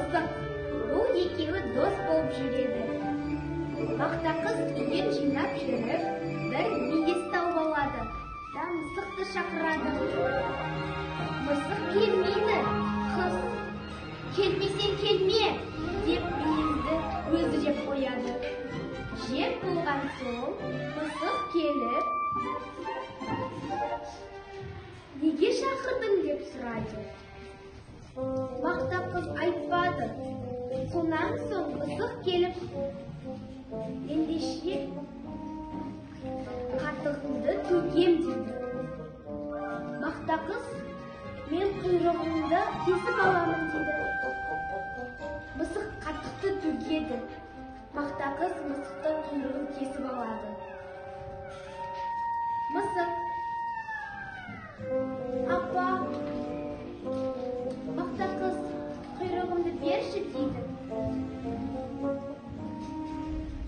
Мысық. Бұл екеуі дос болып жүреді. Мақта қыз үйін жинап жүріп, бір мүйіз тауып алады да мысықты шақырады. Мысық келмейді. Қыз келмесең келме деп мүйізді өзі жеп қояды. Жеп болған соң мысық келіп, неге шақырдың деп сұрайды. Мақта қыз айтпады. Сонан соң мысық келіп, ендеше қатығыңды төгем дейді. Мақта қыз, мен құйрығыңды кесіп аламын дейді. Мысық қатықты төгеді. Мақта қыз мысықтың құйрығын кесіп алады. Мысық, апа, мақта қыз, құйрығымды берші дейді.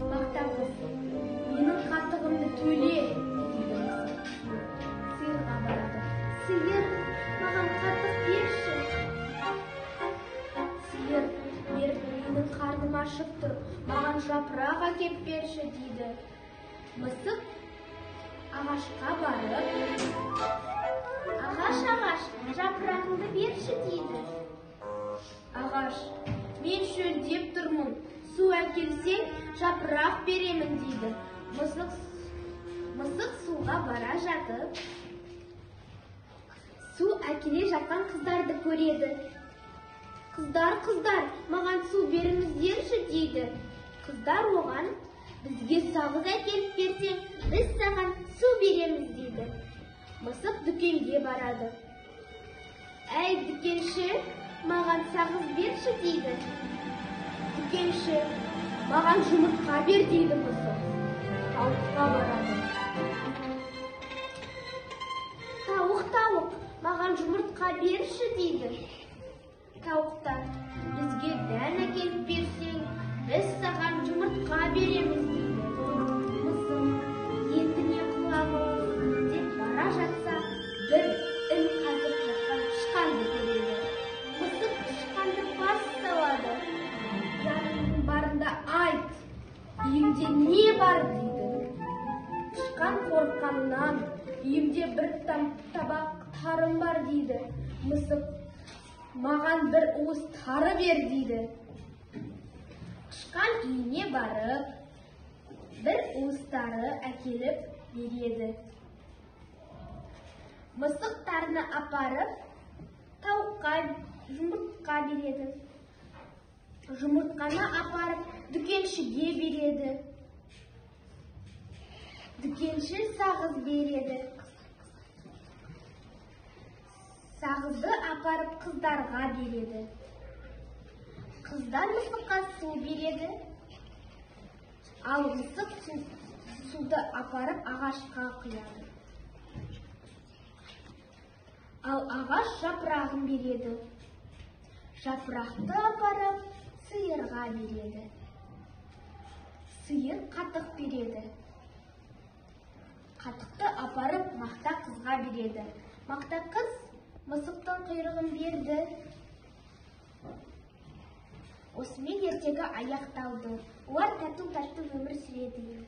Мақта қыз, менің қатығымды төле дейді мысық. Сиырға барады. Сиыр, маған қатық берші. Сиыр, менің қарным ашып тұр, маған жапырақ әкеп берші дейді. Мысық ағашқа барып, ағаш, ағаш, жапырағыңды берші дейді. Ағаш, мен шөлдеп тұрмын, су әкелсең, жапырақ беремін дейді. Мысық суға бара жатып, су әкеле жатқан қыздарды көреді. Қыздар, қыздар, маған су беріңіздерші дейді. Қыздар оған, бізге сағыз әкеліп берсең, біз саған су береміз дейді. Мысық дүкенге барады. Әй, дүкенші, маған сағыз берші дейді. Дүкенші, маған жұмыртқа бер дейді мысық. Тауыққа барады. Тауық, тауық, маған жұмыртқа берші дейді. Тауықтар, бізге дән әкеліп берсең, біз саған жұмыртқа береміз дейді. Мысық, енді не қыламыз деп бара жатса, бір ін қазып жатқан тышқанды көреді. Мысық тышқанды бас салады. Жаныңның барында айт, үйіңде не бар дейді. Тышқан қорыққанынан, үйімде бір табақ тарым бар дейді. Мысық, маған бір уыс тары бер дейді. Тышқан үйіне барып, бір уыс тары әкеліп береді. Мысық тарыны апарып, тауыққа жұмыртқа береді. Жұмыртқаны апарып, дүкеншіге береді. Дүкенші сағыз береді. Сағызды апарып қыздарға береді. Қыздар мысыққа су береді. Ал мысық суды апарып ағашқа құяды. Ал ағаш жапырағын береді. Жапырақты апарып сиырға береді. Сиыр қатық береді. Қатықты апарып мақта қызға береді. Мақта қыз мысықтың құйрығын берді. Осымен ертегі аяқталды. Олар тату-тәтті өмір сүреді енді.